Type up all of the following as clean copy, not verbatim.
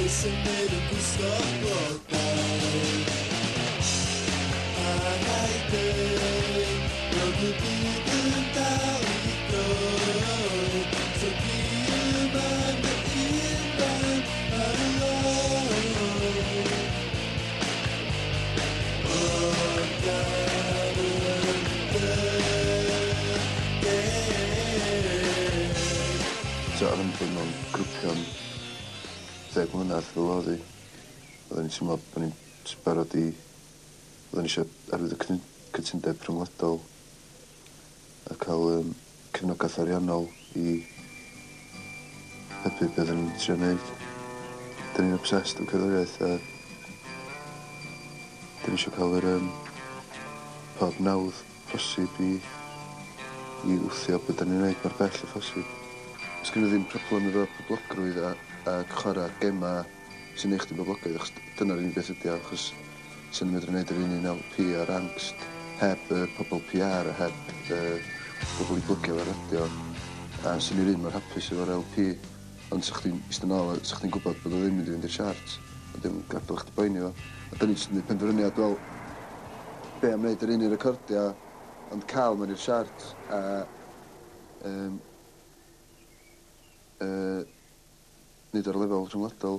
symud yn gwisgo blodau. A rhaid dweud bod y byd yn dal i droi. So dwi yma yn fy unfan ar y lôn. Ond gan yn dy So o'n i'n bod mewn grwpio am 10 mlynedd fel oedd hi. Oedden ni'n teimlo bod ni'n barod i... Oedden ni eisiau arwyddo cytundeb rhyngwladol a cael cefnogaeth ariannol i hybu be oedden ni'n trio neud. Da ni'n obsessed efo cerddoriaeth a da ni eisiau cael yr pob nawdd posib i wthio be da ni'n neud mor bell â phosib. Sgynno ddim problem efo poblogrwydd a chwarae gema sy'n neud chdi'n boblogaidd, achos dyna'r unig beth ydi o, achos sy'n medru neud yr un un LP a'r Ankst heb y pobl PR a heb y bobl i blygio ar radio, a sy'n i'r un mor hapus efo'r LP, ond sa chdi'n eistedd nôl a sa chdi'n gwybod bod o ddim mynd i fynd i'r charts, a dim gadael chdi boeni fo. A da ni jyst yn neud penderfyniad, wel, be am wneud yr un un recordio, ond cael mewn i'r charts, a neud ar lefel rhyngwladol.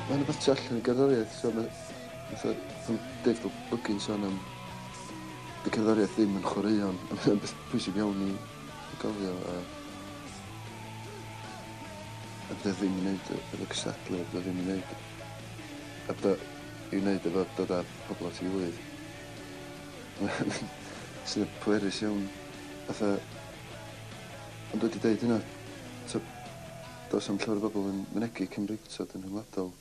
Mae'n rhywbeth tu allan i gerddoriaeth, so mae fatha, pan Dave Buggy'n sôn am dy cerddoriaeth ddim yn chwaraeon, a mae'n beth pwysig iawn i gofio, a bydde ddim yn neud efo cystadlu, a bydde ddim yn neud, a bydde i'w wneud efo dod â pobl at ei gilydd. Sy'n pwerus iawn, fatha, ond wedi deud hynna, does am llawer o bobl yn mynegi Cymreictod yn rhyngwladol,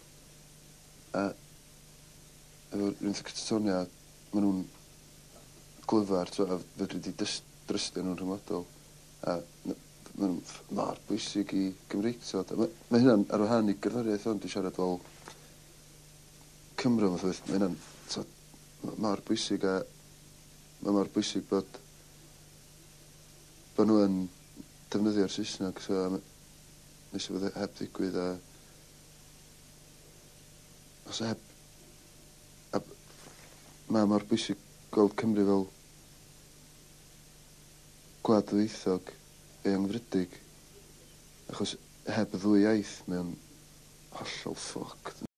a efo rhywun fatha Catatonia, ma' nhw'n glyfar, a fedri di drystio nhw'n rhyngwladol, a ma' nhw'n mor bwysig i Gymreictod. A ma' hynna'n ar wahân i gerddoriaeth, ond dwi'n siarad fel Cymro fath o beth, ma' hynna'n, mor bwysig, a ma' mor bwysig bod nhw yn defnyddio'r Saesneg, so nes i fod heb ddigwydd, a os heb, a ma' mor bwysig gweld Cymru fel gwlad ddwyieithog eangfrydig, achos heb y ddwy iaith mae o'n hollol fucked.